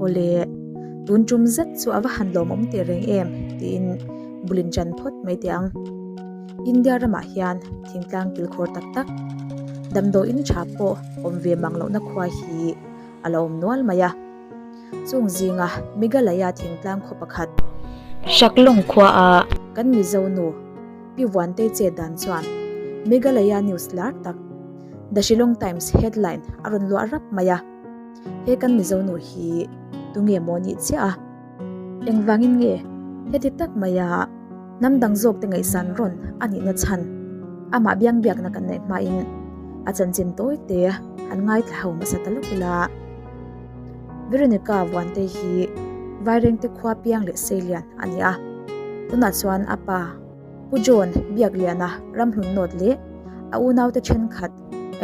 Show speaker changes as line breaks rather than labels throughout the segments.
Awle, tun tum zet chu a va han lawmawm teh reng em tiin bul in ṭan phawt mai teh ang. India ramah hian thingtlang kilkhawr tak tak, damdawiin tha pawh awm ve mang lohna khua hi a la awm nual mai a. Chung zinga Meghalaya thingtlang khaw pakhat, Shaklong khuaa kan Mizo nu Pi Vuantei chet dan chuan Meghalaya news lar tak The Shillong Times headline a rawn luah rap mai a. He kan Mizo nu hi tunge maw nih chiah a? Engvangin nge heti tak maia hnam dang zawkte ngaihsan rawn a nihna chhan amah biang biakna kan neih hmain a chanchin tawi te han ngaithla ho hmasa ta lawk ila. Veronica Vuantei hi Vairengte khua piang leh Seilian a ni a, tunah chuan a pa Pu John Biakliana ramhlun nawt leh a unaute thenkhat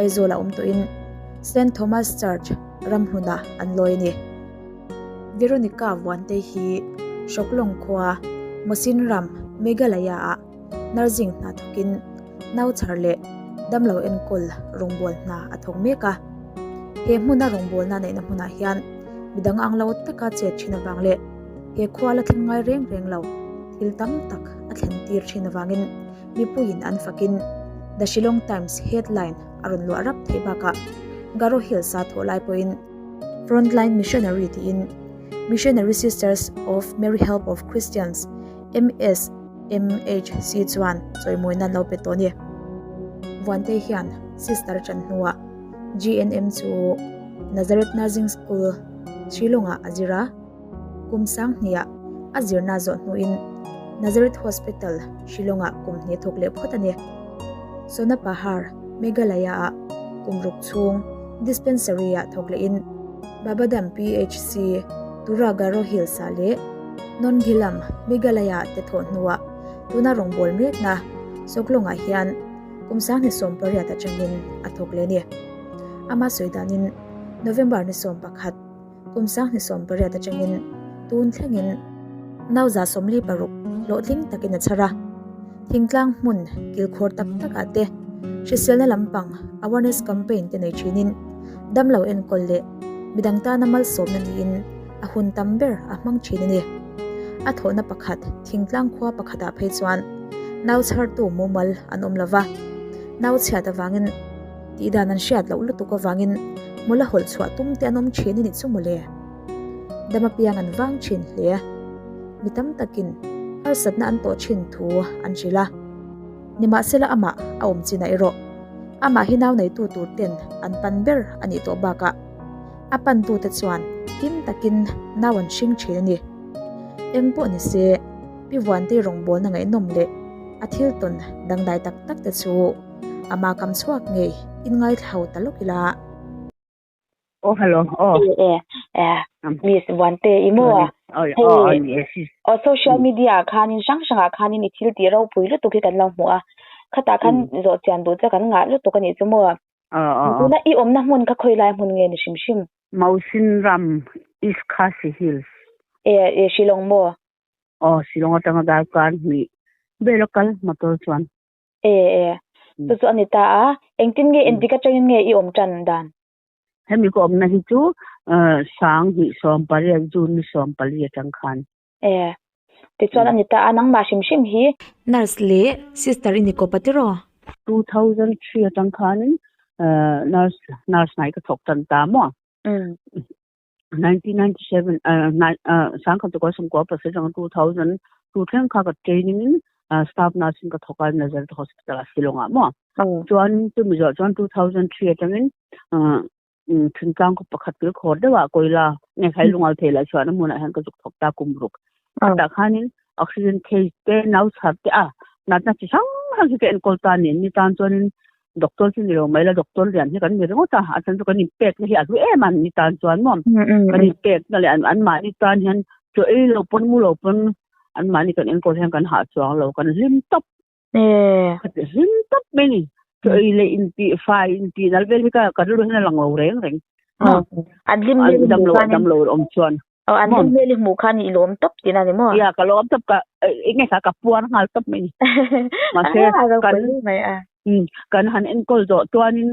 Aizawl a awm tawhin Saint Thomas Church ramhlunah an lawi a ni. Veronica Vuantei hi Hrawklawng khua Mawsin ram Meghalaya-ah nursing hna thawkin nauchhar leh damlo enkawl rawngbâwl hna a thawk mek a. He hmuna rawngbâwlna neihna hmunah hian midang ang lo taka chet thin avang leh he khua la thleng ngai reng reng lo thil tam tak a thlen tir thin avangin mipuiin an fakin The Shillong Times headline a rawn luah rap theih bakah Garo Hills-a thawh lai pawhin Frontline Missionary tiin Missionary Sisters of Mary Help of Christians, MSMHC, chuan chawimawina an lo pe tawh a ni. Vuantei hian Sister chan hnuah GNM chu Nazareth Nursing School, Shillong-ah a zir a. Kum sang hniah a zirna zawh hnuin Nazareth Hospital, Shillong-ah kum hnih thawk leh phawt a ni. Sona Pahar, Meghalaya-ah kum ruk chhung dispensary-ah thawk lehin Babadam PHC, Tura Garo Hills-ah leh Nonghilam, Meghalaya-ah te thawh hnuah tuna rawngbâwl mekna Soklong-ah hian kum 2018 atangin a thawk leh a ni. Ama sawi danin November ni 11, Kum 2018 atangin tun thlengin nauza 46 hlawhtling takin a chhar a. Thingtlang hmun kilkhawr tak takah te hriselna lampang awareness campaign te nei thinin damlo enkawl leh midang tana malsawmna niin a hun tam ber a hmang thin a ni. A thawhna pakhat thingtlang khua pakhatah phei chuan nau chhartu mumal an awm lova, nau chhiat avangin, Tih dan an hriat loh lutuk avangin hmul a hawlh chhuah tum te an awm thin a nih chu mawle. Dam apiang an vang thin hle. Mi tam takin harsatna an tawh thin thu an hrilh a. Nimahsela amah a awm chin ah erawh amah hi nau neitu tur ten an pan ber a nih tawh bakah a pantute chuan him takin nau an hring thin a ni. Eng pawh ni se Pi Vuantei rawngbawlna ngaihnawm leh a thil tawn dangdai tak tak te chu Ama kam chhuak ngei in ngaithla ho ta lawk ila.
Oh hello oh.
E e Miss Vuante i maw? Hei oh social media ah khanin hrang hrangah khanin i thil tih ropui lutuk hi kan lo hmu a. Khatah khan zawh chian duh che kan ngah lutuk a nih chu maw? Tuna i awmna hmun kha khawi lai hmun nge ni hrim hrim?
Mausin ram East Khasi Hills.
E e Shillong maw?
Aw Shillong atanga darkar hnih vel a kal motor chuan.
E e, chu chu a ni ta a, engtin nge entik atangin nge i awm tan dan?
Hemi ka awmna hi chu 2018 June ni 14 atang khan.
E, tichuan a ni ta a, nangmah hrim hrim hi.
Nurse leh sister i ni kawp a tiraw?
2003 atang khanin nurse nurse nai ka thawk tan ta maw? 1997 1997 atanga 2002 thleng kha ka training in staff nurse in ka thawk a Nazareth Hospital ah Shillong ah maw chuan chumi zawh chuan 2003 atangin thingtlang khaw pakhat kil khawr deuh ah Koila nge khai lungal thei lah chuan a hmunah hian ka zuk thawk ta kum ruk tah khanin oxygen case te nau chhar te a natna chi hrang hrang hi ka enkawl ta ni ni tan chuanin Doctor chu ni lo mai la, doctor lian hi kan ni ringawt a, a chhan chu kan inpek na hi a hlu em a ni tan chuan maw kan inpek na leh an mahni tan hian chaw ei lo pawn mu lo pawn an mahni kan enkawl hian kan hah chuang lo, kan hlim tawp ka ti hlim tawp mai ni, chaw ei leh intih fai intih nal vel hi ka rilru hian a lang lo reng reng
an hlim
damlo damlo awm chuan.
Aw an hlim hmel i hmuh khan i lawm tawp tihna ni maw?
Ia ka lawm tawp ka eng nge kha ka puar nghal tawp mai ni. Mahse kan kan han enkawl zawh chuanin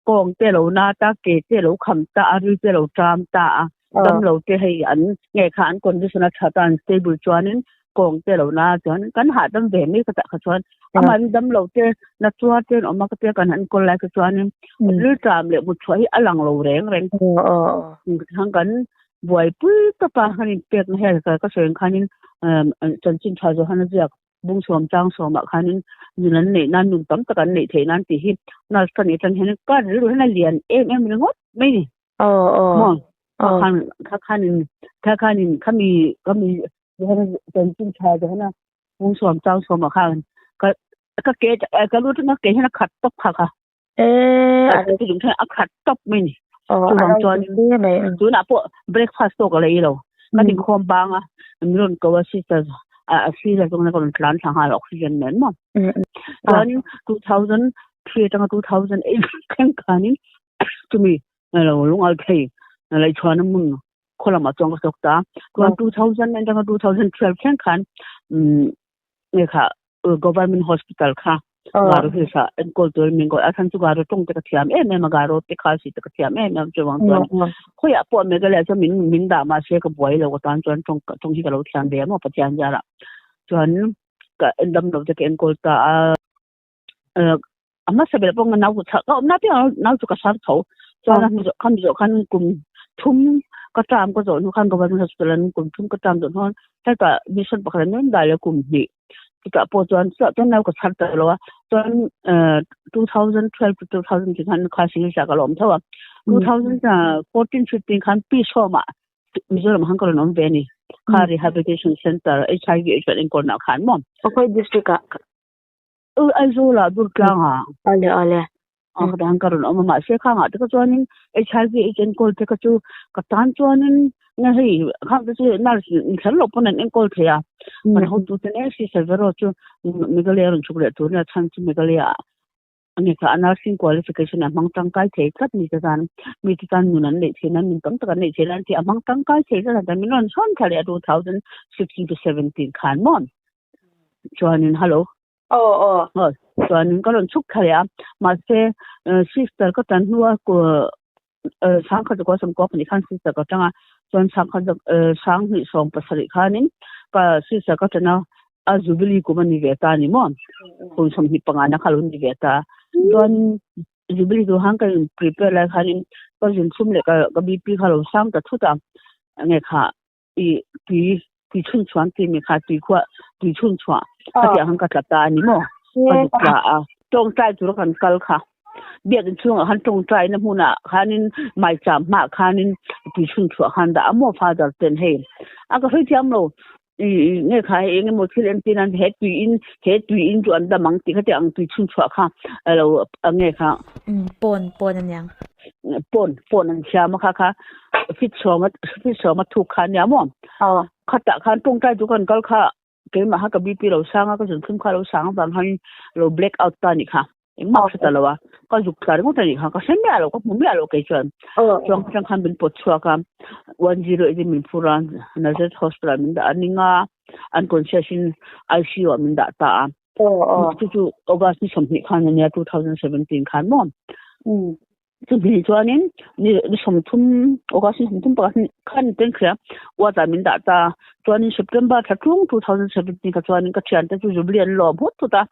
kawng te lo na ta, ke te lo kham ta a, ril te lo ṭam ta a. Dam lo te hei an nge kha an condition a tha ta an stable chuanin kawng te lo na chuan kan hahdam ve mai ka tah kha chuan aman dam lo te na chuar te an awm a ka tia kan han kawl lai kha chuanin rilṭam leh mutchhuah hi a lang lo reng reng. Hang kan buaipui tawp a kan inpek na hel ka sawi ang khanin chanchin tha zawh han a ziak bung sawm chang sawmah khanin nun an neih nan nun tam tak an neih theih nan tih hi nurse ka nih atang hian ka rilru hian a lian em em ringawt mai ni. Maw kha khan kha khanin kha khanin khami khami chanchin tha zawh hana bung sawm chang sawmah khan ka ka ke ka lu atanga ke hian a khat tawp kha kha. A khat tawp mai ni. Chuvang chuan tunah pawh breakfast pawh ka lei lo. Kan inkhawm bang a, min rawn ko a sister a sir zawng ka rawn tlan thla nghal oxygen nen maw. Chuanin 2003 atanga 2008 thleng khanin chumi lo lungal thei Laihchhuana hmun khaw lamah chuan ka sawk ta. Chuan 2009 atanga 2012 thleng khan nge kha government hospital kha Garo Hills ah enkawl turin min kawi a chhan chu Garo tawng te ka thiam em em a Garo te khal si te ka thiam em em chuvang chuan khawiah pawh Meghalaya chuan min min dah mahse ka buai lo ka tan chuan tawng tawng hi ka lo thiam ve maw Pathian zarah chuan ka dam lo te ka enkawl ta a a hmasa ber pawh nau ka awmna piang nau chu ka sar tho chuan a khami zawh khan kum thum ka term ka zawh hnu khan government hospital an kum thum ka term zawh hnu hetah mission pakhat an rawn dah leh kum hnih chutah pawh chuan chutah chuan nau ka chhar ta lo a chuan 2012 to 2015 khan kha single ah ka lo awm tho a 2014 15 khan peace home ah Mizoram han ka rawn awm ve a ni kha rehabilitation center HIV AIDS an enkawl nah khan maw.
Khawi district ah?
Aizawl ah Durtlang ah.
Awle awle.
A ka tan ka rawn awm a mahse khang ah te kha chuanin HIV AIDS enkawl te kha chu ka tan chuanin nge hei khang te chu nurse in kher loh pawn an enkawl thei a kan hotu te nen sister Vero chu Meghalaya rawn chhuk leh tur nia chhan chu Meghalaya ah a nge kha a nursing qualification a hmang tangkai thei tlat mi te tan mi te tan nun an neih theih nan nun tam tak an neih theih nan tih a hmang tangkai thei tlat a min rawn chhawn thla leh a 2016 to 17 khan maw chuanin hello
Aw aw.
Aw chuanin ka rawn chhuk thla leh a mahse sister ka tan hnua sangkhat zakua sawmkua pahnih khan sister ka tang a chuan sangkhat sanghnih sawm pasarih khanin ka sister ka tan a a jubilee kum a ni ve ta a ni maw kum sawmhnih pangana kha lo ni ve ta chuan jubilee tur khan ka in prepare lai khanin ka zunthum leh ka BP kha lo sang ta thut a enge kha I tui tui chhun chhuan tih mi kha tui khuah tui chhun chhuah ka tih ang khan ka tla ta a ni maw ka zuk tla a tawngtai tura kan kal kha biakinn chhungah khan tawngtai na hmunah khanin maicham hmaah khanin tui chhun chhuah khan dah a maw father ten hei a ka hre thiam lo i nge kha hei eng emaw thil entir nan he tui in he tui in chu an dam ang tih kha tih ang tui chhun chhuah kha alo nge kha
pawn pawn aniang
pawn pawn an siam a kha kha fit sawma fit sawma thuk kha ania maw khatah khan tawngtai chu kan kal kha keimah kha ka BP lo sang a ka zunthum kha lo sang avang khan lo black out ta anih kha engmah ka hre ta lo a ka zuk tla ringawt anih kha ka hre miah lo ka hmu miah lo kei chuan chuang atang khan min pawt chhuak a 108 in min phur a Nazareth hospital ah min dah a ninga unconscious in ICU ah min dah ta a chu chu August ni 20 khan ania 2017 khan maw Chumi chuanin ni ni 30 August ni 30 pakhat khan ten hria ward ah min dah ta chuanin September thla tlung 2017 kha chuanin ka thiante chu Jubilee an lawm hut hut a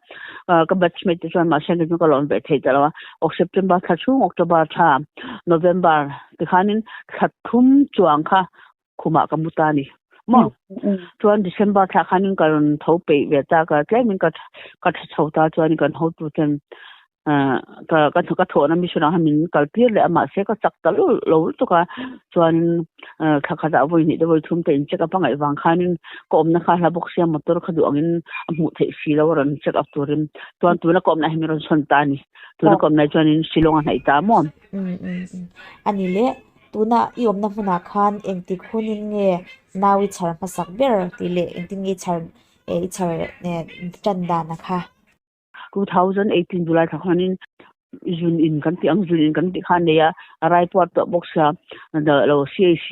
ka batchmate te chuan mahse kei chu ka lawm ve thei ta lo a ok September thla chhung October thla November tikhanin thla thum chuang kha khumah ka mu ta a ni maw chuan December thla khanin ka rawn tho peih ve ta ka tlemin ka ka tha chho ta chuanin kan hotu ten ka ka ka thawhna mission ah khan min kal tir leh a mahse ka chak ta lo lo lutuk a chuanin thla khatah vawi hnih te vawi thum te in check up a ngaih vang khanin ka awmna kha hla bawk sia motor kha duh angin a hmuh theih si lo a rawn check up turin chuan tuna ka awmna hi min rawn sawn ta a ni tuna ka awmna hi chuanin Shillong a hnaih ta maw.
A ni leh Tuna i awmna hmunah khan engtik hunin nge nau i chhar hmasak ber tih leh engtin nge i chhar eh i chhar eh tan dan a kha?
2018 July thla khanin zun in kan tih ang zun in kan tih kha a nei a, a rai puar tawh bawk sia lo CHC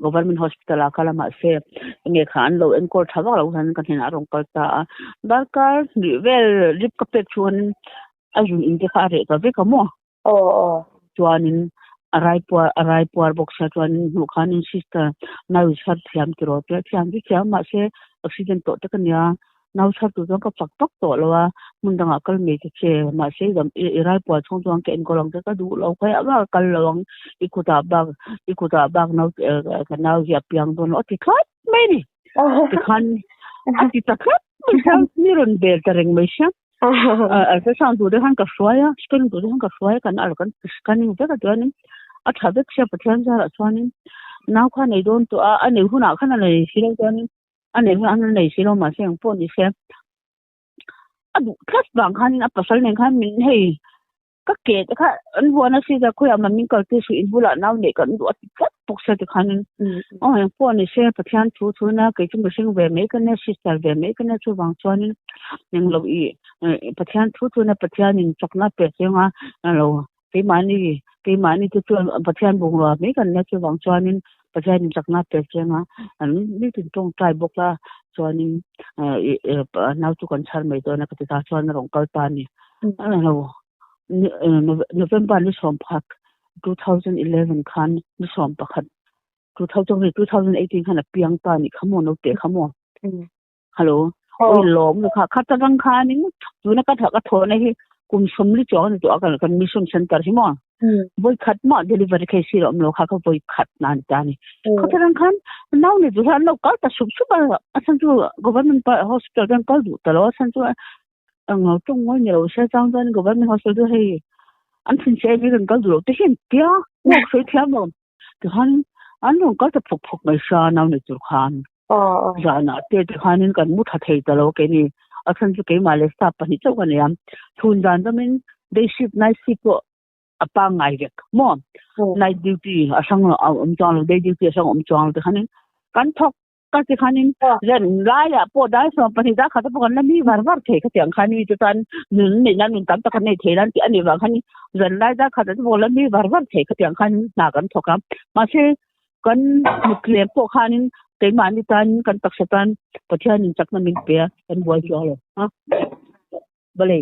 Government Hospital ah kal a mahse enge kha an lo enkawl tha vak lo khan ka hnenah a rawn kal ta a, darkar hnih vel drip ka pek chhungin a zun in te kha a reh ta vek a maw?
Aw aw.
Chuanin. A rai puar a rai puar bawk sia chuanin hmuh khanin sister nau chhar thiam ti rawh tia thiam chu thiam mahse accident tawh te ka nia nau chhar tur chuan ka fak vak tawh lo a hmun dangah kal mai ta che mahse i dam i rai puar chhung chuan ka enkawl ang che ka duh lo khawiah vak a kal lo ang i kutah bak i kutah bak nau ka nau hi a piang dawn lo a ti thlawt mai a ni tikhan a ti ta thlawt mai sia mi rawn bel ta reng mai sia. Ultrasound tur te khan ka hruai a, scan tur te khan ka hruai a, kan kan scanning vek a chuanin a tha vek sia Pathian zarah chuanin nau kha a nei dawn tawh a, a nei hunah khan a nei si lo chuanin a nei hunah khan a nei si lo mahse eng pawh ni se a duh tlat vang khanin a pasal nen khan min hei Ka ke te kha an vuan a si khawiah mah min kal tir suh in bulah nau neih kan duh a ti tlat bawk sia tikhanin aw eng pawh ni se Pathian thu thu ina kei chu mihring ve mai ka nia sister ve mai ka nia chuvang chuanin englo i Pathian thu thu ina Pathianin chakna a pe chiang a lo keimahni keimahni te chuan Pathian bungrua mai kan nia chuvang chuanin Pathianin chakna a pe chiang a an nitin tawngtai bawk a chuanin nau chu kan chhar mai dawn a ka ti ta chuan a rawn kal ta a ni. Lo November ni sawm pakhat 2011 khan ni sawm pakhat 2000 2018 khan a piang ta ni kha maw naute kha maw hello oi lawm kha kha tang khanin tuna ka tha ka thona hi kum sawmli chuang ni to kan kan mission center hi maw voi khat ma delivery khai si rom lo kha ka voi khat nan ta ni kha tang khan nau ni du han lo kal ta sup sup a asan chu government hospital kan kal du ta lo asan chu Ang lo tawng ngawi ni lo se chang chuan government hospital chu hei an thinchhe em hi kan kal duh lo te hian tia uak sawi thiam lo tikhan an rawn kal ta phawk phawk mai sia nau nei tur khan zanah te tikhanin kan mu tha thei ta lo keini a chhan chu keimah leh staff pahnih chauh ka nei a chhun zan zawmin day shift night shift pawh a pangngai vek maw night duty a hrang a awm chuang lo day duty a hrang a awm chuang lo tikhanin kan thawk Ka ti khanin zan laiah pawh dai 12 dar khat pawh kan la mi var var thei khatiang khan mi te chuan nun neih nan nun tam tak an nei thei lan tih a nih vang khanin zan lai dar khat te pawh la mi var var thei khatiang khan hna kan thawk a mahse kan mutlem pawh khanin keimahni tan kan taksa tan Pathianin chakna min pe a kan buai chuang lo a balei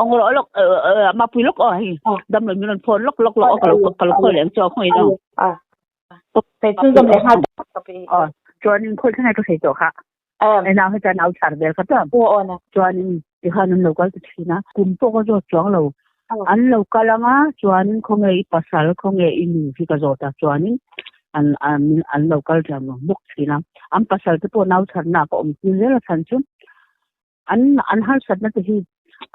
Ong ro lok ma pui lok o hi dam lo mi ron phone lok lok lok ka lo ka lo khawi leng chu khawi no
a sei chu zom le ha
o chuan in khoi thlai ka sei to kha e nau he cha nau char vel kha ta
o o na
chuan in ti khan an lo kal ti thina kum pawh ka zawt chuang lo an lo kal anga chuan in khawnge i pasal khawnge i nu hi ka zawt a chuan in an an an lo kal thiam lo bawk thina an pasal te pawh nau char na ka awm tir zel a chhan chu An an harsatna te hi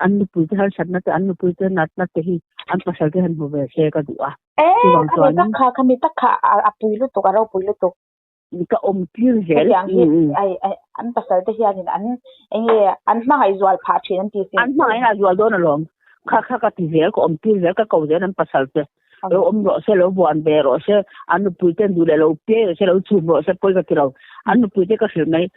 an nupui te harsatna te an nupui te natna te hi an pasal te han hmu ve se ka duh a.
E khami tak kha khami tak kha a pui lutuk a ropui lutuk.
Ka awm tir zel.
Hetiang hi ai ai an pasal te hianin an enge an hmangaih zual phah thin an ti sin.
An hmangaih a zual dawn alawm. Kha kha ka ti zel ka awm tir zel ka ko zel an pasal te. Lo awm rawh se lo buan ve rawh se an nupui ten duh leh lo piai rawh se lo chhum rawh se pawi ka ti lo. An nupui te ka hrilh mai.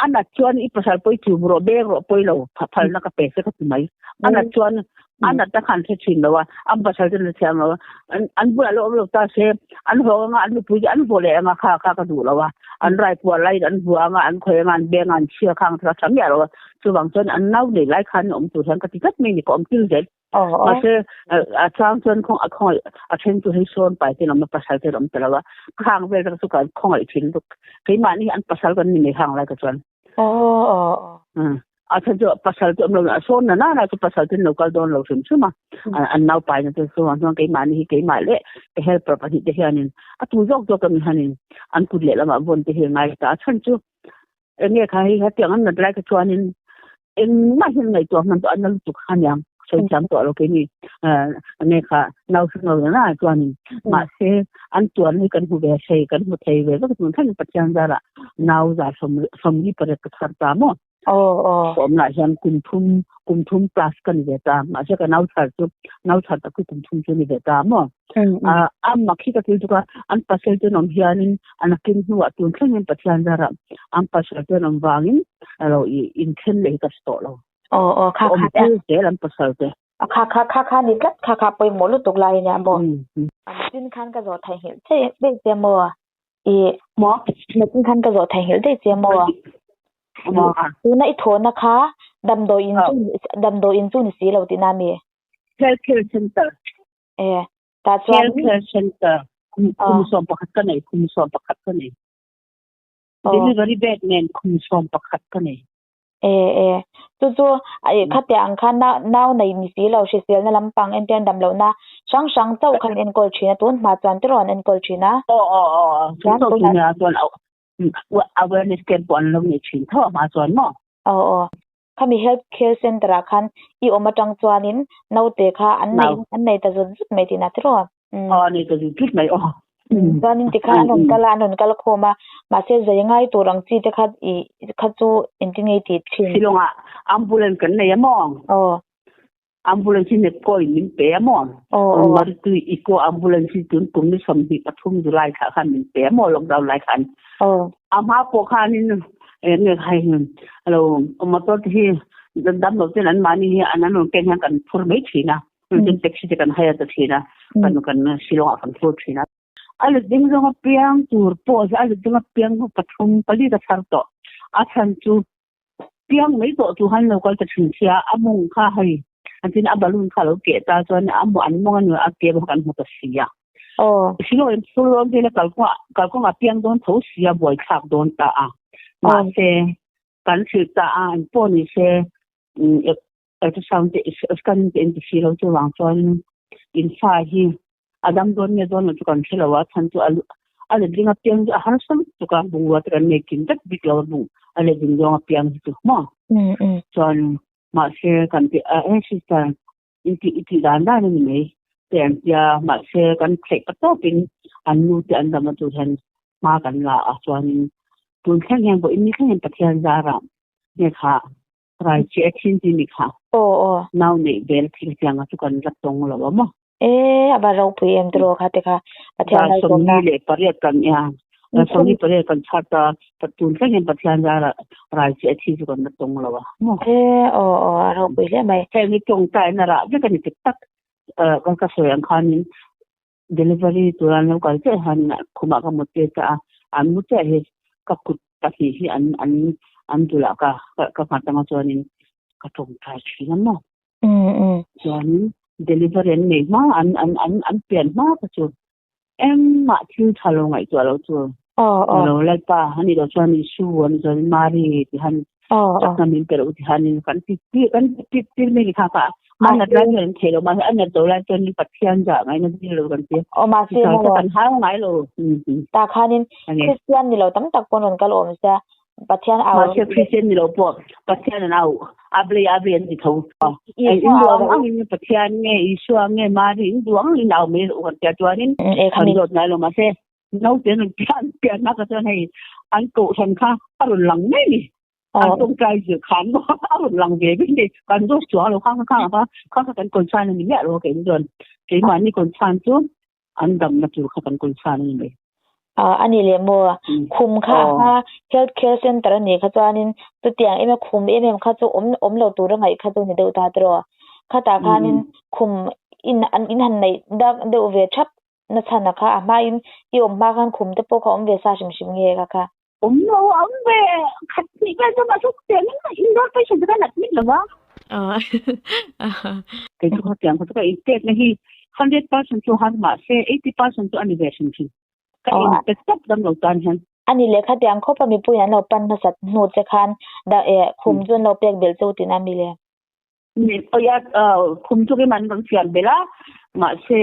A nat chuan i pasal pawi chum rawh, beng rawh pawi lo, phalna ka pe che ka ti mai. A nat chuan a nat a khan hre thin lo a, an pasal ten a thiam lo a, an bulah lo awm lo ta se, an haw anga an nupui te an vaw leh anga kha kha ka duh lo a, an rai puar laiin an vua anga an khawi anga an beng a an chhia khang te kha tha miah lo a, chuvang chuan an nau nei lai khan awm tur hian ka ti tlat mai ni ka awm tir zel. Mahse, a chang chuan khaw a khawngaih a then chu hei sawn pai ten awm a, pasal ten awm ta lo a, khang vel te chu ka khawngaih thin lutuk. Keimahni hi an pasal kan ni mai khang lai ka chuan. A then chu pasal te awm lo a sawn na na na chu pasal ten lo kal dawn lo hrim hrim a, an nau pai na te chuan chuan keimahni hi keimah leh ka helper pahnih te hianin a tu zawk zawk ami hianin an kut lehlamah vawn te hi a ngai ta. A chhan chu Enge kha hei hetiang an nat lai kha chuanin engmah hian ngaihtuah hman tawh an la lutuk kha aniang sawi thiam tawh lo keini enge kha nau hring lo na chuanin mahse an tuan hi kan hmu ve thei kan hmu thei ve vek tun thleng Pathian zarah nau za sawm sawmli pariat ka chhar ta maw awm lah hian kum thum kum thum plus ka ni ve ta mahse ka nau chhar chu nau chhar tak chu kum thum chu ni ve ta maw A mak hi ka ti tuk a, an pasal te an awm hianin an akin hnuah tun thlengin Pathian zarah an pasal te an awm vangin alo inthen leh hi ka hre tawh lo.
Aw aw kha
kha awm zel an pasal te.
Kha kha kha kha ni tlat kha kha pawimawh lutuk lai ania maw. An chin khan ka zawh theihnghilh daih daih che maw? I
maw?
Nachin khan ka zawh theihnghilh daih che maw? Tuna i thawhna kha damdawiin chu damdawiin chu ni si lo tihna mi?
Health care center.
E. Ta chuan
Health care center kum kum sawm pakhat ka nei kum sawm pakhat ka nei. Delivery bed nen kum sawm pakhat ka nei.
E e chu chu ai khate ang khan na nau nei ni si lo hriselna lampang entian dam lohna hrang hrang chauh khan enkawl thin a tun hma chuan te rawn enkawl thin a.
Aw aw aw chu chauh chu nia chuan awareness camp pawh an lo nei thin tho a hma chuan maw.
Aw aw Khami health care center ah khan i awm atang chuanin naute kha an nei an nei ta zut zut mai tihna tiraw?
Aw nei ta zut zut mai aw.
Chuanin tikhan an rawn kal a, an rawn kal khawm a, mahse zai ngai tur ang chi te kha i kha chu engtin nge i tih thin?
Shillong ah ambulance kan nei a maw?
Aw.
Ambulance hi Nepco in min pe a maw?
Aw aw.
Maruti Eco ambulance hi tun kum ni 23 July thla khan min pe a maw lockdown lai khan.
Aw.
A hma pawh khanin nge khai lo motor te hi dam lo ten an mahni hi an an rawn ken hian kan phur mai thin a. Tin taxi te kan hire ta thin a. Kan kan Shillong ah kan phur thin a. A let ding zawng a piang tur pawh a let ding a piang pathum pali ka chhar tawh. A chhan chu Piang mai tawh chu han lo kal ta thin sia, a mawng kha hei an tin a balloon kha lo keh ta chuan a maw an mawng a ni a ke bawk an hmu ta si a.
Aw.
Silo in phur dawn vela kalkawng ah kalkawng ah piang dawn tho si a buai thlak dawn ta a. Mahse kan hrilh ta a an pawh ni se ultrasound te scanning te en ti si lo chuvang chuan in fa hi a dam dawn nge dawn lo chu kan hre lo a chhan chu a a letling a piang chu a harsa lutuk a bungrua te kan nei kim vek bik lo a bung a letling zawng a piang hi chu maw chuan mahse kan ti a e sister in tih i tih dan dan a ni mai te an tia mahse kan theih pa tawpin an nu te an dam a tur hian hma kan la a chuanin tun thleng hian pawh in ni thleng hian Pathian zarah nge kha rai chi a thin ti ni kha
aw aw
nau neih bel thil tiang a chu kan la tawng lo a maw
E a va ropui em tiraw kha te kha Pathian
Dar 28 kan ia dar 28 kan chhat a tun thleng hian Pathian zara rai chi a thi chu kan la tawng lo a maw
E aw aw a ropui hle mai
heng hi tawngtai na rah vek a ni tik tak kan ka sawi ang khanin delivery tura an lo kal chiah hian khumah ka mut tir ta a an mu chiah hi ka kut pahnih hi an an an dulah ka ka nghat anga chuanin ka tawngtai thin a maw Chuanin delivery an nei hma an an an an pian hma kha chu engmah thil tha lo ngaihtuah lo chu lo Lalpa ani lo chuan Isu an chuan Mari ti han chakna min pe lo ti hanin kan ti ti kan ti ti mai ni kha kha an nat lai chuan an thei lo mahse an nat lo lai chuan Pathian zah ngaihna dil lo kan ti
aw mahse maw
kan hau ngai lo
ta khanin Christian ni lo tam tak pawn rawn kal awm sia Pathian au.
Mahse Christian ni lo pawh Pathian an au able able an ti tho. In duang ang in Pathian nge Isua nge Mari in duang in au mai rawh kan tia chuanin kan zawt ngai lo mahse naute an pian pian na ka chuan hei an kohhran kha a rawn lang mai ni. An tawngtai zir khan a rawn lang ve vek ni. Kan zawt chuang lo kha kha kha kha kha kan concern a ni miah lo kei chuan keimahni concern chu an damna tur kha kan concern a ni mai.
A ni leh maw? Khum kha a hma health care center a nih kha chuanin chutiang em em khum em em kha chu awm awm lo tur a ngaih kha chu ni deuh ta tiraw? Khatah khanin khum in an in han neih dak deuh ve thap na chhan a kha a hmain i awm hma khan khum te pawh kha awm ve sa hrim hrim nge kha kha?
Awm lo a awm ve khat hnih vel chu mahse chutiang in indoor patient chu kan admit lo va. Kei chu khatiang kha chu ka inpekna hi 100% chu har mahse 80% chu a ni ve hrim hrim. Ka inpe tawp dam lo tan hian.
A ni leh khatiang khawp a mipuiin an lo pan hmasat hnu che khan khum chu an lo pek belh cheu tihna a mi le?
Khum chu keimah an rawn siam belh a, mahse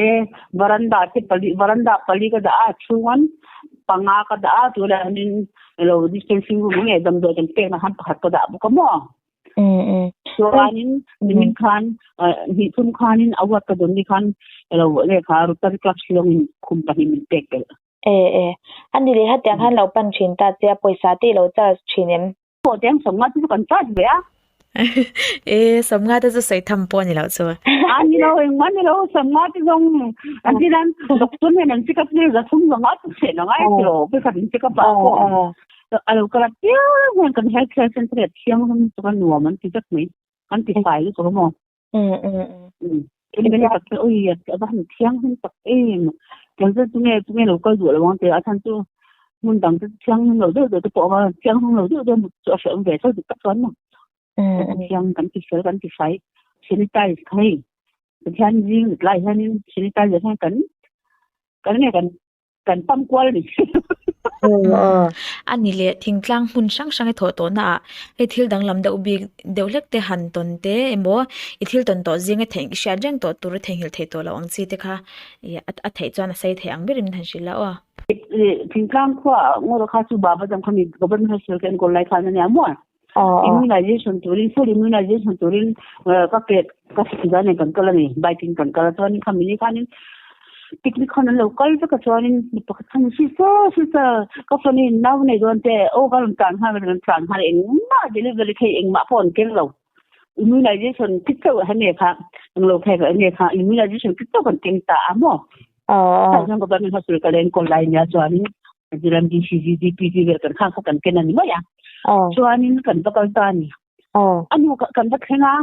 varanda te pali varanda pali ka dah a chhungan panga ka dah a tunah hianin ilo distancing room nge damdawi kan pekna khan pakhat ka dah bawk a maw. Chuanin nimin khan hnih thum khanin a ward ka dawn ni khan ilo lehkha Rotary Club Shillong in khum pahnih min pek belh.
E e ani leh hetiang khan lo pan thin ta che a pawisa te ilo charge thin em?
Pawh cheng sawmnga chu kan charge ve a.
E sawmnga te chu sawi tham pawh a ni loh chu.
A ni lo engmah ni lo sawmnga te zawng an ti nan doctor nen an check up vel za thum zawnga chu chhe lo ngai ti lo pe khat in check up ah pawh a lo kal a piang hian kan health care center ah thianghlim chu ka nuam an ti vek mai an ti fai lutuk a maw. Eng tak te ui a va han thianghlim tak em kan zet chu nge chu nge lo kal duh lo ang te a chhan chu hmun dang te thianghlim lo deuh deuh te pawh a thianghlim lo deuh deuh chu a hrehawm ve tho dik tak chuan maw thiang kan ti fel kan ti fai sanitize kha hei Pathian zing tlai hianin sanitizer hian kan. Kan nge kan kan pam kual ni.
A ni leh thingtlang hmun hrang hrang i thawh tawh na ah hei thil danglam deuh bik deuh hlek te han tawn te emaw i thil tawn tawh zinga theih hriat reng tawh tur a theihnghilh theih tawh loh ang chi te kha ih a theih chuan a sei theih ang berin han hrilh a aw.
Thingtlang khua ah ngawt kha chu Baba dang kha mi government hospital ka enkawl lai khan ania maw? Immunization turin full immunization turin ka ke ka zan nen kan kal a ni bike in kan kal a chuanin khami ni khanin picnic khan an lo kal vek a chuanin mi pakhat khan sister sister ka phone in nau nei dawn te aw ka rawn tlan nghal rawn tlan nghal engmah delivery thei engmah pawh an keng lo immunization kit chauh a nge kha englo phei ka nge kha immunization kit chauh kan keng ta a maw tah chuan government hospital ka len kawl lai nia chuanin Mizoram DCG DPG vel kan khang kha kan ken a ni mai a chuanin kan va kal ta a ni a nu kan va thleng a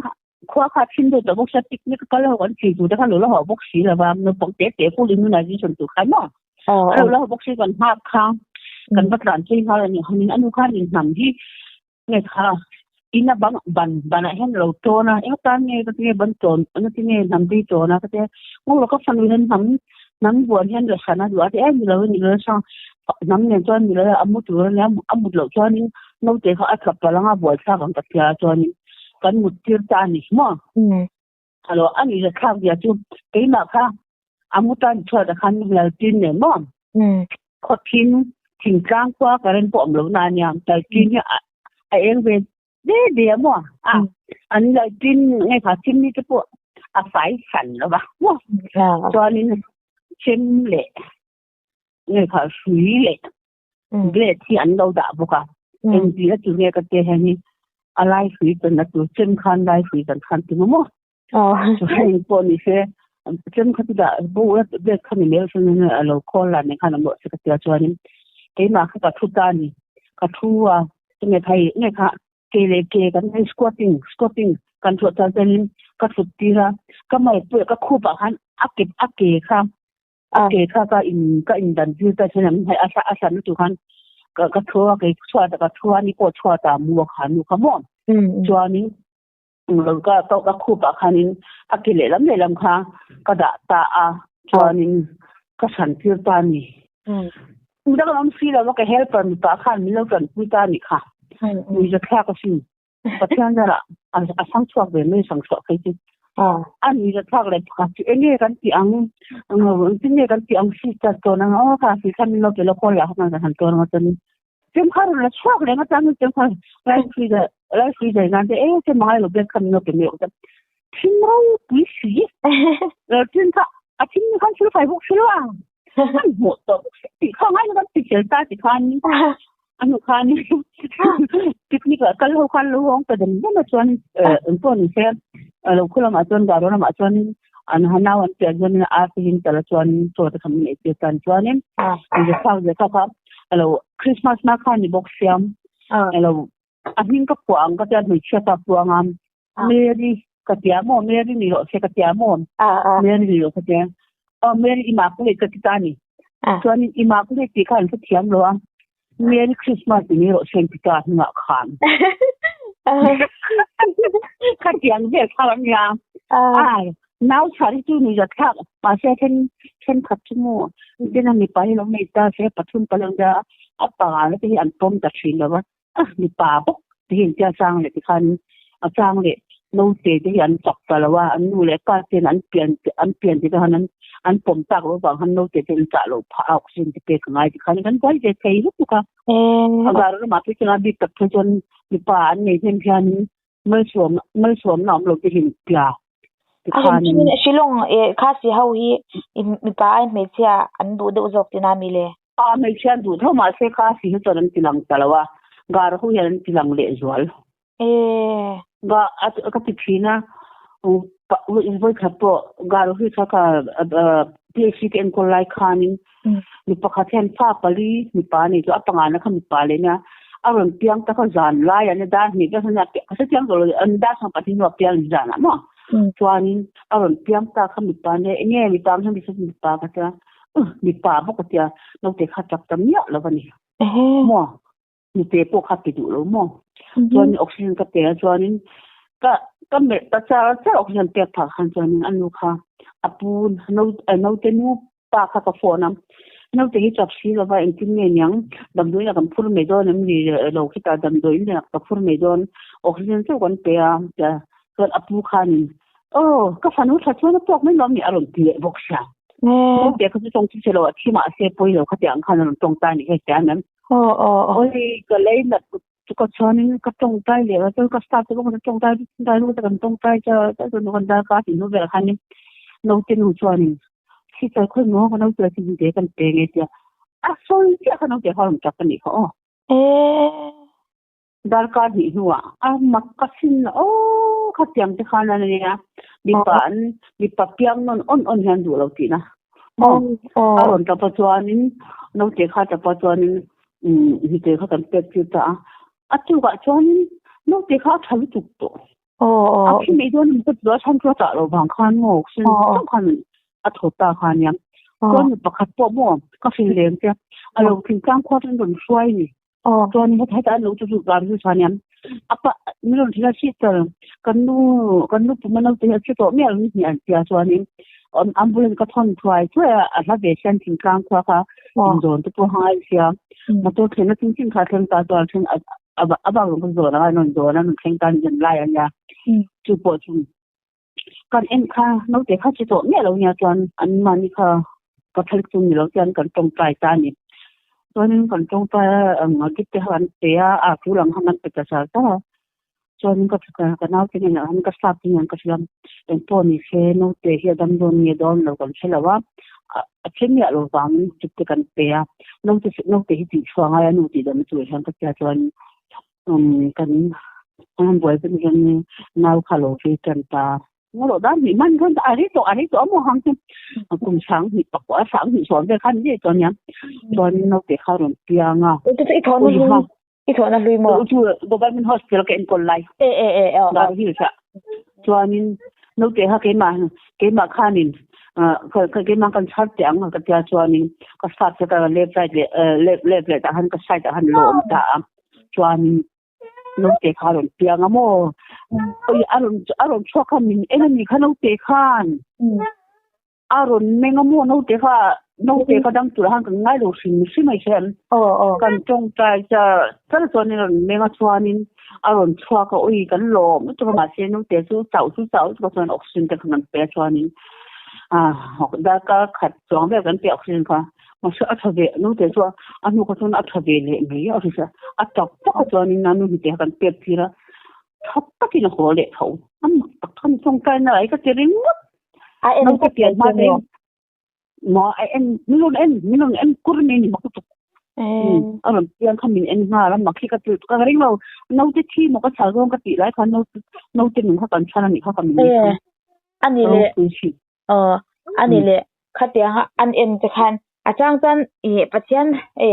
khua kha thin deuh tawh bawk sia picnic kal ho kan thli tur te kha lo la haw bawk si lova naupang te te full immunization tur kha maw a lo la haw bawk si kan nghak kha kan va tlan phei nghal a ni hanin a nu khan in hnam hi nge kha ina bang ban banah hian lo tawn a eng tan nge ka tinge ban tawn eng ti nge hnam te hi tawn a ka tia ngaw lo ka fanu hian hnam hnam buan hian la hran a duh a ti em ni lo ni lo sang hnam nen chuan ni lo a mu tur ania a mut loh chuanin naute kha a tla palh anga buaithlak ang ka tia chuanin kan mut tir ta a ni maw alo a ni la thlak zia chu keimah kha a mu tan chhuat ah khan laltin nen maw Khawthim thingtlang khua current pawh awm lo na ania lighting hi a eng ve ve ve a maw a an lighting nge kha chimney te pawh a fai hran lo va maw chuanin chem leh nge kha hrui leh blade hi an lo dah bawk a engti a chu nge ka tia hian hi a lai hrui chan a tur chem khan lai hrui chan khan ti maw. Chuan pawh ni se chem kha chu dah bo la bag kha ni mel chuan a lo call la nen khan a mawh che ka tia chuanin keimah kha ka thu ta a ni ka thu a nge thai nge kha ke leh ke kan hei squatting squatting kan thuah chuan chuanin ka thut tir a ka mal pawh ka khup ah khan a ke a ke kha a ke kha ka in ka in dan tir ta chuan an hei a a hlan lutuk khan ka ka thu a kei chhuat ah ka thu a ni pawh chhuat ah mu a kha nu kha maw chuanin Lo ka ka ka khup ah khanin a ke lehlam lehlam kha ka dah ta a chuanin ka hran tir ta a ni. Midang an awm si lo a ka helper mipa khan min lo tanpui ta a nih kha. Nui zathlak asin. Pathian zarah a sang chhuak ve mai sang chhuah phei chu. A nui zathlak leh pakhat chu enge kan tih ang engtin nge kan tih ang sister tawn ang aw kha si khan min lo pe lo call lah khan kan han tawn ang a chuanin Chem kha rawn la chhuak reng atang in chem kha rice freezer rice freezer nan te e chem mangai lo bag kha min lo pe mai awk thin ropui si tin kha a thin khan thil fai bawk si lo a kan hmuh tawh bawk si tih kha ngai kan ti fel ta ti khan anu khan picnic ah kal ho khan lo hawng ta dem dem a chuan eng pawh ni se lo khu lamah chuan garo lamah chuan an hanau an piah chuan a filim tala chuan chaw te kha min ei tir tan chuanin an kha alo Christmas na khan ni bawk siam alo a hming ka phuah ang ka tia hmeichhia ka phuah ang a Mary ka tia maw Mary ni rawh se ka tia maw Mary ni rawh ka tia aw Mary Immaculate ka ti ta ni chuanin Immaculate tih kha an hrethiam lo a Merry Christmas ti ni rawh se an ti ta hnungah khan khatiang vel kha ania ai nau chhar hi chu ni zathlak mahse then thenkhat chu maw tin a mipa hi lo nei ta se pathum palang da a panga te hi an pawm ta thin lo va a mipa bawk te hi an tia chang leh tikhan a chang leh naute te hi an chak ta lo a an nu leh pa ten an pian an pian te khan an an pawm tak lo vang khan naute te an chah loh phah a oxygen te pek a ngai tikhan kan buai ve thei lutuk a a gar lamah phei chuan a bik tak phei chuan mipa an nei hnem hianin malsawm malsawmna awm lo te hi pia
A hlim thin Shillong eh Khasi ho hi mipa ai hmeichhia an duh deuh zawk tina mi le?
A hmeichhia an duh tho mahse Khasi hi chuan an ti lang ta lo a, Gar ho hian an ti lang leh zual. Ga ka ti thin a, vawikhat pawh Gar hi kha ka PhD ka enkawl lai khanin mi pakhat hian fa pali mipa a nei chu a pangana kha mipa leh nia a rawn piang ta kha zan lai an dar hnih ka ka hre chiang tawh lo an dar sang pahnih hnuah piang ni zanah maw chuanin a rawn piang ta kha mipa nia enge mipa ang hian mipa ka tia mipa bawk ka tia naute kha chak ta miah lo a ni maw nute pawh kha ti duh lo maw chuanin oxygen ka pe a chuanin ka ka melh ta char char oxygen pek phah khan chuanin a nu kha a pu naute nu. pa kha ka phone a naute hi chap si lova engtin nge niang damdawiin ah kan phur mai dawn em ni lo khitah damdawiin ah ka phur mai dawn oxygen chauh kan pe a tia chuan a pu khanin aw ka fanu tha chuan a puak mai lo ami a rawn ti leh bawk sia naute kha chu tawng chi lo a thi mahse pawi lo khatiang ang khan a rawn tawng ta a ni hei tia ma'am awi ka lei nat Chu ka chuanin ka tawngtai leh a, chuan ka staff te pawh kan tawngtai tawngtai lut a kan tawngtai cha cha chuan kan dar ka tih hnu velah khanin naute nu chuanin sister khawi maw ka naute chu hmute kan pe nge tia a sawi chiah kha naute kha a rawn tap a nih kha aw. Darkar hnih hnuah a mak ka sin aw khatiang te khan a nia mipa an mipa piang nawn awn awn hian duh lo tihna aw a rawn tap a chuanin naute kha tap a chuanin Umm hnute kha kan pek tir ta a, a tukah chuanin naute kha a tha lutuk tawh. A thi mai dawn a ni ka ti a, chhan chu a chah loh vang khan maw oxygen chauh khan a thaw ta kha ania. Chuan mi pakhat pawh maw ka hrilh leng che, a lo thingtlang khua chuan rawn hruai a ni. Chuan heta heta an lo chu chu zan chu chuan ania, a pa min rawn hrilh a sister kan nu kan nu puma naute hi a che tawh miah lo ni hnih an tia chuanin ambulance ka thawn thuai thuai a, a hla ve hian thingtlang khua kha inzawn te pawh a ngai sia motor thlenna chin chin kha thleng ta chuan then a bak rawng ka zawn a ngai rawn zawn a rawn thleng ta zan lai a nia chu pawh chu kan en kha naute kha che tawh miah lo nia chuan an mahni kha Catholic chu ni lo chuan kan tawngtai ta a ni chuanin kan tawngtai a ang gift te kha an pe a a tul ang khan an pe ta char char a chuanin ka ka naute nen ah khan ka staff te nen ka hrilh a engpawh ni se naute hi a dam dawn nge dawn lo kan hre lo a a then miah lo vangin chip te kan pe a naute naute hi tih chhuah ngai a nu tih dam chu hian ka tia chuan um kan an buai pawh hian nau kha lo vei tan ta Ngawh dan hnih hman khan a ri tawh a ri tawh a maw hang chu kum sang hnih pakua sang hnih sawm vel khan ni chuan nia chuan naute kha rawn piang a
I thawhna hlui I thawhna hlui maw?
Chu government hospital ka enkawl lai.
E e e aw.
Dar hill sa. Chuanin naute kha keimah keimah khanin ka keimah kan chhar teh ang ka tia chuanin ka staff te ka left right leh left left leh tah khan ka side ah khan lo awm ta a. Chuanin naute kha a rawn piang a maw? Oi a rawn a rawn chhuak kha min en a ni kha naute khan. A rawn meng a maw naute kha naute kha dang turah khan kan ngai lo hrim hrim mai hian kan tawngtai char char chuan in a rawn meng a chuanin a rawn chhuak a ui kan lawm lutuk a mahse naute chu chauh chu chauh lutuk a chuan oxygen te kha kan pe a chuanin ah darkar khat chuang vel kan pe oxygen kha mahse a tha ve naute chu a hnu kha chuan a tha ve leh mai a a tak tak a chuanin a nu hnute kha kan pek tir a tha takin a haw leh tho a mak tak khan tawngtai na lai ka ti ringawt.
A en
Naute pian hma te maw a en min rawn en min rawn en kur mai ni mak lutuk. A rawn piang kha min en nghal a mak hi ka ti ka ring lo naute thi maw ka chhal zawng ka tih lai khan naute naute nung kha kan chhan a nih kha ka min
en kha. Ani le aw ani le khatianga an en te khan a chang chuan i Pathian e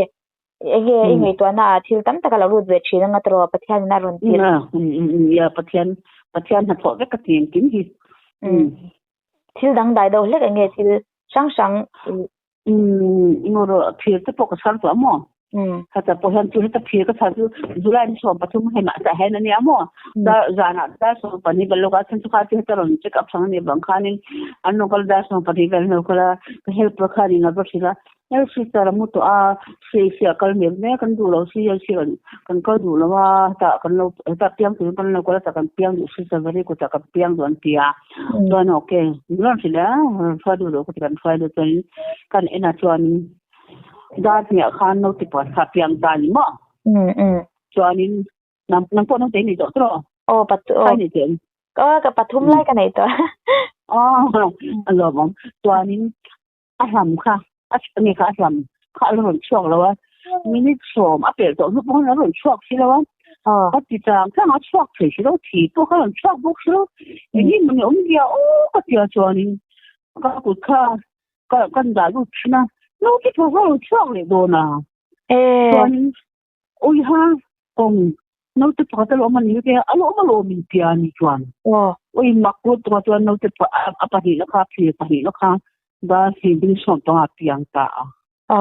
enge i ngaihtuahna ah thil tam tak a lo lut ve thin anga tiraw Pathian in a rawn tir.
Ya Pathian Pathian hnathawh vek ka ti engkim hi.
Thil dangdai deuh hlek enge thil hrang hrang.
Ngawr phir te pawh ka chhar tawh a maw? Heta pawh hian chu heta phir ka chhar chu July ni 13 hei mah tah hian a nia maw? Zanah dar 12 vel lawkah chuan chu kha chu heta rawn check up hrang a nih vang khanin an rawn kal dar 12 vel hnu kal a ka helper khanin a va hrilh a Hel sister a mu tawh a, hrilhfiah kal hmel mek kan duh lo si a si kan kal duh lo a, hetah kan lo hetah piang turin kan lo kal a tah kan piang duh sister very good ah kan piang duh an ti a, chuan ok min rawn hrilh a rawn hruai duh lo ka ti kan hruai duh chuan kan en ah chuanin dar hniah khan naute puan kha a piang ta a ni maw? Chuanin nang nang pawh naute i nei tawh tawh?
Aw pat aw.
Kai nei teh em?
Aw ka pathum lai ka nei tawh.
Aw a lawm awm chuanin a hlam kha a nge kha a hlam kha a la rawn chhuak lo a minute sawm a pelh tawh hnu pawh khan a rawn chhuak si lo a ka ti chang chang a chhuak thei si lo thi pawh kha a rawn chhuak bawk si lo eng nge mawni awm zia aw ka tia chuanin ka kut kha ka kan dah lut thin a naute pawh kha a rawn chhuak leh dawn a chuanin Awiha kawng naute pakhat a lo awm a ni te a lo awm alawm in tia a ni chuan awi mak lut tuk a chuan naute a pahnihna kha phir pahnihna kha dar hnih 15 piang ta a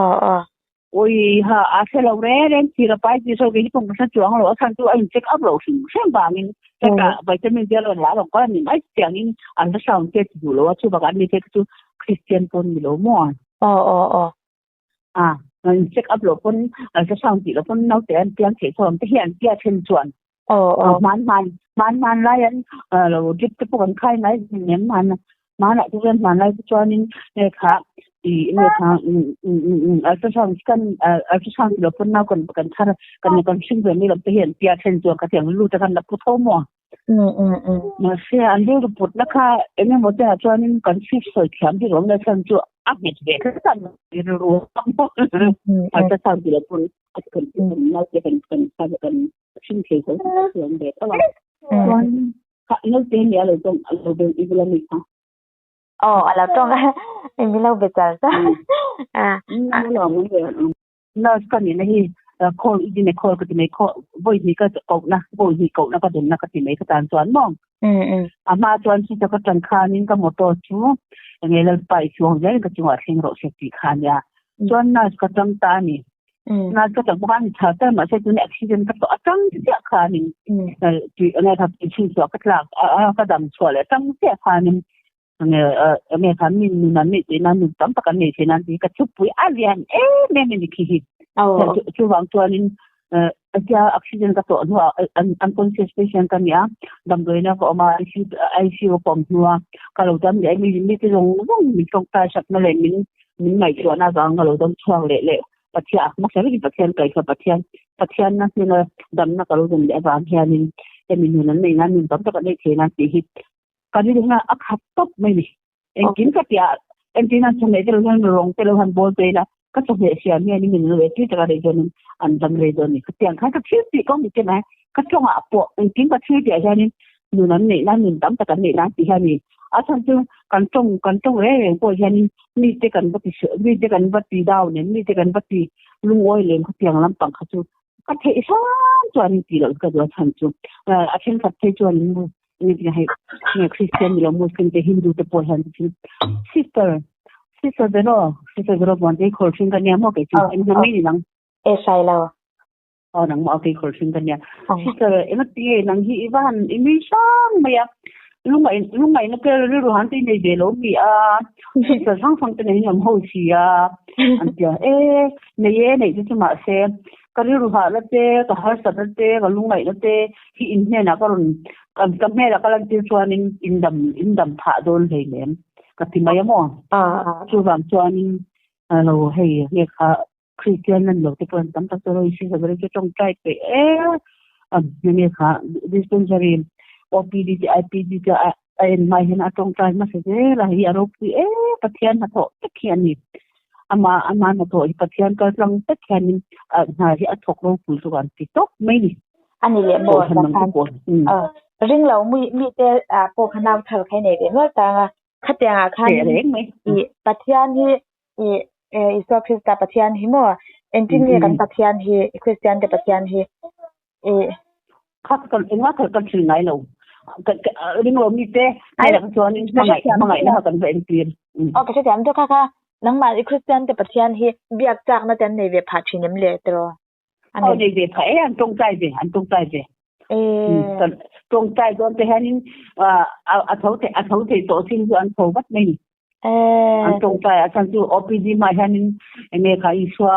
awiha a hre lo reng reng phir a pai tih sawi ve hi pawh ka hre chuang lo a chhan chu a in check up loh hrim hrim vangin heta vitamin te a rawn la a rawn kal a ni mai tiangin an hre sound te ti duh lo a chuvangah an ni te chu Christian pawh an ni lo maw.
Aw aw aw.
A an check up loh pawn ultrasound tih loh pawn naute an piang theih tho ang te hi an tia then chuan.
Aw aw.
Hman hman hman hman lai an lo drip te pawh kan khai mai nem hman hmanah te chuan hmanlai te chuanin nge kha ih nge kha ultrasound scan ultrasound tih loh pawn nau kan kan thar kan kan hring ve mai lo te hi an tia then chuan ka ti ang lut a khan la pu tho maw. Mahse an rilru putna kha eng emaw te ah chuanin kan chief sawi thiam bik awm lo chhan chu a nghet ve tlat a rilru ultrasound tih loh pawn kan naute kan kan kan hring thei tho chu an ve tho a. Chuan kha naute hi a lo tawng a lo be i bula mi kha.
Aw a lo tawng a min lo be char char a.
Nurse ka nihna hi call i dine call ka ti mai khaw vawi hnih ka kohna vawi hnih kohna ka dumna ka ti mai ka tan chuan maw. A hma chuan chu ka tan khanin ka motor chu enge lalpa i chuang zel ka chungah thleng rawh se tih kha ania. Chuan nurse ka tang ta a ni. Nurse ka tang bawk a ni tha tel mahse tuna accident ka tawh atang chiah khanin tih enge kha chhun chhuah ka tlak a ka dam chhuah leh atang chiah khanin nge nge kha min nun an neih theih nan nun tam tak an neih theih nan tih hi ka thupui a lian em em a ni khi hi. Chuvang chuanin tia accident ka tawh hnuah unconscious patient ka ni a, damdawiina ka awm a, ICU ka awm hnua ka lo dam leh a, mi mite zawng zawng min tawngtai sakna leh min min ngaihtuahna avang ka lo dam chhuak leh leh Pathian a hmasa berin Pathian kai kha Pathian Pathianna hnena damna ka lo dam leh avang hianin hemi nun an neih nan nun tam tak an neih theih nan tih hi Ka rilru hian a khat tawp mai ni. Engkim ka piah entir nan chawhmeh te lo hian rawng te lo han bawl phei ila ka chawhmeh siam hian min lo ei tui taka rei dawn in an dam rei dawn ni. Khatiang khan ka thil tih kawng dik te mai ka tawngah pawh engkim ka thil tih ah hianin nun an neih nan nun tam tak an neih nan tih hian ni. A chhan chu kan tawng kan tawng reng reng pawh hianin mite kan va ti mite kan va ti down em mite kan va ti lungawi lem khatiang lampang kha chu ka theih hram chuan tih loh ka duh a chhan chu a thenkhat phei chuan hei Christian ni lo Muslim te Hindu te pawh hian chu sister sister vero sister vero bon te khol thin ka nia mo ke chu em na mi nang
e sai lo
o nang mo ke khol thin ka nia sister em ti nang hi ivan i mi sang mai a lungai lungai na ke ri ru han ti nei ve lo mi a sister sang sang te nei ngam ho si a an tia e nei e nei chu ma se ka rilru hahna te, ka harsatna te, ka lungngaihna te hi in hnenah ka rawn ka hmelah ka lantir chuanin in dam in dam phah dawn hleinem ka ti mai a maw? Chuvang chuanin lo hei nge kha Kristian an lo te pawh an tam tak chu Isi Zabari chu tawngtai peih e nge kha dispensary OPD te IPD te a en hma hian a tawngtai hmasa zel a hei a ropui e Pathian hnathawh tak hi a ni. Ama ama hnathawh hi Pathian kal tlang tak hianin a hna hi a thawk ropui chu an ti tawp mai ni.
Ani leh maw Pathian ring lo mi mite ah pawh kha nau thar kha i nei ve nual tang a khatiang ah khan i Pathian hi i Isua Krista Pathian hi maw engtin nge kan Pathian hi Kristian te Pathian hi i
Kha kan engmah kha kan thil ngai lo. Ring lo mi te hei lah chuan in hmangaih hmangaih na kha kan va entir.
Aw ka hrethiam deuh kha kha nangmah i Kristian te Pathian hi biak chak na te an nei ve phah thin em le tiraw?
Aw nei ve phah e an tawngtai ve an tawngtai ve. Tawngtai dawn te hianin a tho thei a tho thei tawh chin chu an tho vat mai ni. An tawngtai a chhan chu OPD hmah hianin enge kha Isua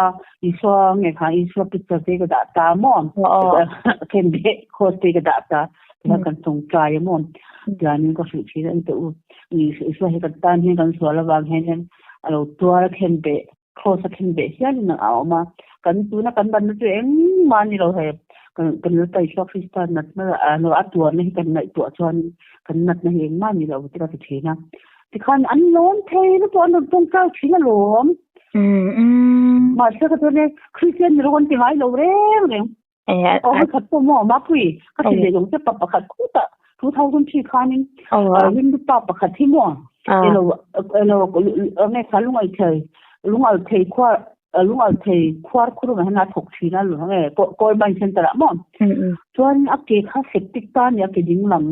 Isua nge kha Isua picture te ka dah ta maw khen be cross te ka dah ta tihian kan tawngtai a maw tihianin ka hrilh thin a ni teh u Isua hi kan tan hian kan sual avang hianin a lo tuar a khen beh cross a khen beh hialin a awm a kan tuna kan banna chu engmah a ni lo hei kan kan Lalpa Isua Krista natna a tuarna hi kan ngaihtuah chuan kan natna hi engmah a ni lo te ka ti thin a. Tikhan an lawm thei lutuk an rawn tawngtai thin alawm. Mahse ka chuan e Christian ni lo an ti ngai lo reng reng. Aw hei khat pawh maw Mapui ka hrilh leh zawng che pa pakhat khutah 2003 khanin Hindu pa pakhat hi maw elo elo nge kha lungal thei lungal thei khua lungal thei khuar khur ma hian a thawk thin a nge coal mine center ah maw chuan a ke kha septic ta nia ke ding lam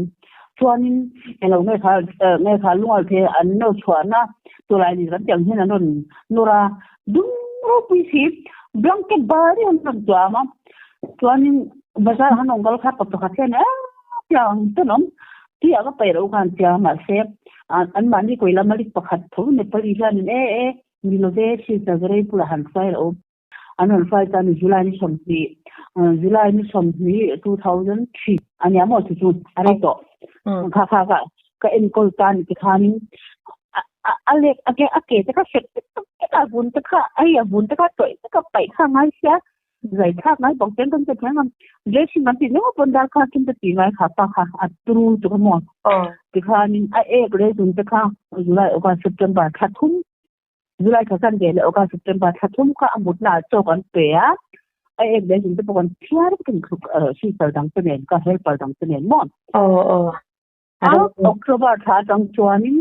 Chuanin eng lo nge kha nge kha lungal the an no chhuahna tulai ni kan tih ang hian an rawn nawr a, dum ropui si blanket bar hi an rawn tuam a, chuanin bazar han awm kal kha pa pakhat hian eee tiang ten awm tih ah ka paih loh khan tia mahse anmahni kawi lama lik pakhat tho Nepali hianin e e. Ni love sister ka rei bulah han hruai loh. An rawn hruai ta ni July ni 20 July ni 20 2003 ania maw chu chu a rei tawh. Kha kha ka ka enkawl ta ni tikhanin a lek a ke a ke te kha fek tak tak a vun te kha ai a vun te kha tawih te kha paih kha ngai sia zai thlak ngai bawk ten kan ti thiang a dressing kan tih ringawt pawn dar kha thil te ti ngai kha pa kha a turu chu kha maw tikhanin a ek leh zun te kha July August September thla thum July thla khan ve leh August September thla thum kha a mutna ah chaw kan pe a a ek leh zun te pawh kan thiar vek in sister dang te nen ka helper dang te nen maw October thla atang chuanin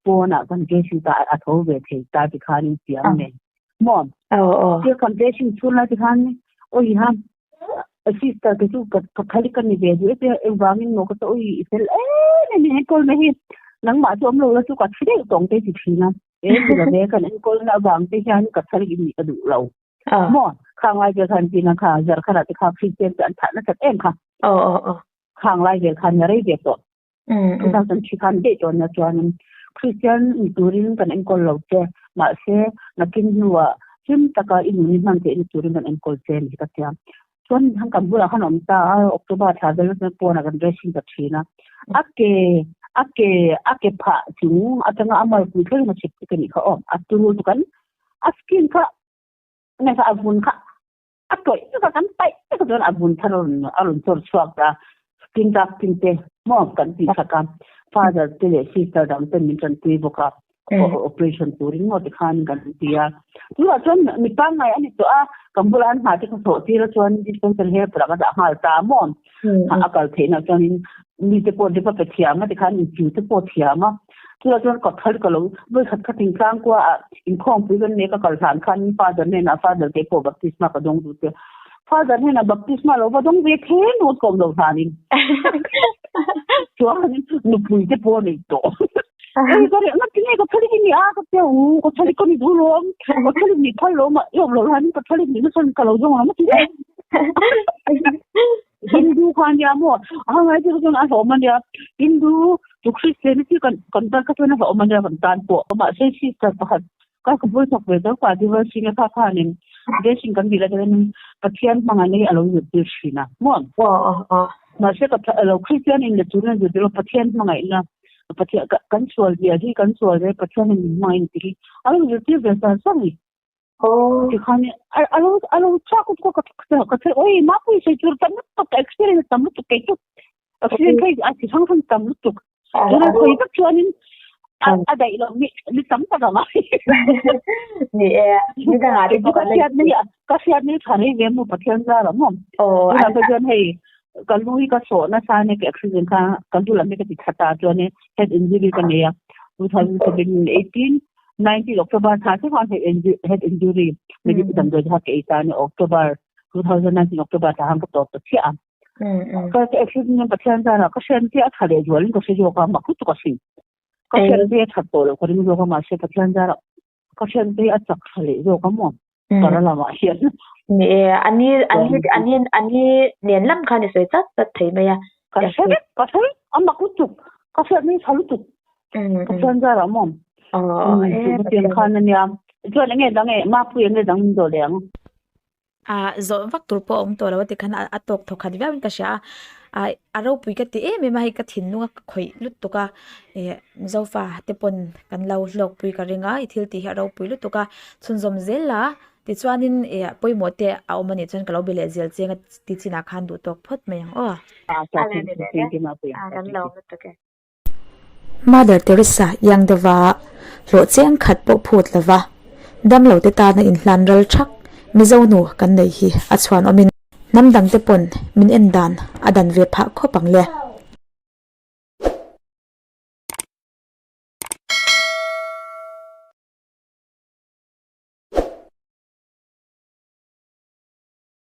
pawnah kan dressing ta a tho ve thei ta tikhanin tiang nen maw tia kan dressing chhun lai tikhan oi ha sister te chu ka khali ka ni ve duh e te engvangin maw ka ta oi i fel em em enkawl na hi nangmah chu awm lo la chu ka thi deuh tawng te ti thin a e ni lo ve kan enkawl na avang te hian ka thal in nih ka duh lo maw khang lai vel khan tina kha zarkhat ah te kha Christian te an thah nasat em kha khang lai vel khan a rei ve tawh. 2003 khan daih tawh nia chuanin Christian ni turin kan enkawl lo che mahse nakin hnuah hlim taka i nun i hman theih na turin kan enkawl che ni ka tia. Chuan han kan bulah khan awm ta a October thla vel chuan pawnah kan dressing ta thin a. A ke a ke a ke phah chung atanga a malpui thleng a chhip te ka nih kha aw a turu chu kan a skin kha nge kha a vun kha a tawih vek a kan paih vek a chuan a vun thar a rawn a rawn chawr chhuak ta skin grafting te maw kan tih sak a father te leh sister dang ten min tanpui bawk a operation turin maw tikhan kan ti a tunah chuan mi pangngai a ni tawh a kan bulah an hna te kha thawh tir a chuan dispenser helper ah ka dah nghal ta maw a kal theihna chuanin mi te pawh depa pe thiam a tikhan inchiu te pawh thiam a Chutah chuan ka phal ka lo vawi khat khat in tlang kua ah inkhawmpui kan nei ka kal hlan khan father hnenah father te pawh baptisma ka dawng duh che father hnenah baptisma lo va dawng ve kher nuat ka awm lo hlanin chuan nupui te pawh a nei tawh ei ka reh ngati nge ka phal i ni a ka tia u ka phal i ka ni duh lawm ka phal i ni phal lawm a i awm lo hlanin ka phal i ni nasa ka lo zawng ang a ti Hindu kha ania maw a ngai chu chuan a hlawm ania Hindu to Christianity kan kan tan kha chuan a hlawm ania kan tan pawh mahse sister pakhat ka ka bul thawk ve deuh ka divorcing a kha khanin dressing kan dil atangin Pathian hmangah nei a lo zirtir thin a maw mahse ka lo Christian in leh turin a zirtir a Pathian hmangaihna Pathian kan sual zia hi kan sual zia Pathian in min hmangaih tih hi a lo zirtir ve sar sar a ni. Tikhan a lo a lo chhuak ka ka ka ka oi ma pui sei tur tam lutuk experience tam lutuk kei chu accident phei a chi hrang hrang tam lutuk tuna sawi tak chuanin a daih lo mi mi tam tak anga
ni e ni dangah te
ka hriat ni ka hriat ni tha rei ve mu Pathian zar a maw tuna ka chuan hei ka lu hi ka sawh nasa ania ka accident kha ka lu lam hi ka ti tha ta chuan head injury ka nei a 2017 18 19 October thla te khan head injury medical damdawi kha ka ei ta ni October 2019 October thla khan ka tawp ta chiah a. Ka ka accident hian Pathian zarah ka hriat te a tha leh zualin ka hre zawk a mak lutuk a hrin. Ka hriat te a that tawh loh ka ring zawk a mahse Pathian zarah ka hriat te a chak tha leh zawk a maw para lamah hian.
Ni e, ani ani ani ani nen lam khan i sawi chat chat thei mai a.
Ka hre vek ka hre vek a mak lutuk ka hriat mai tha lutuk. Pathian zarah maw. Chutiang khan ania. Chuan enge dang e Mapui enge dang min zawh leh ang.
A zawh vak tur pawh a awm tawh lo a tikhan a tawk thawk khat viau in ka hria a a ropui ka ti em em a hei ka thinlung a khawih lutuk a ih Mizofa te pawn kan lo hlawkpui ka ring a i thil tih hi a ropui lutuk a chhunzawm zel a tichuanin ih pawimawh te a awm anih chuan ka lo be leh zel chiang a ti chinah khan duh tawk phawt mai ang aw. Mother Teresa iang deuha hlawh cheng khat pawh phut lova damlo te tana inhlan ral thak Mizo nu kan nei hi a chhuan awmin hnam dang te pawn min en dan a dan ve phah khawp ang le.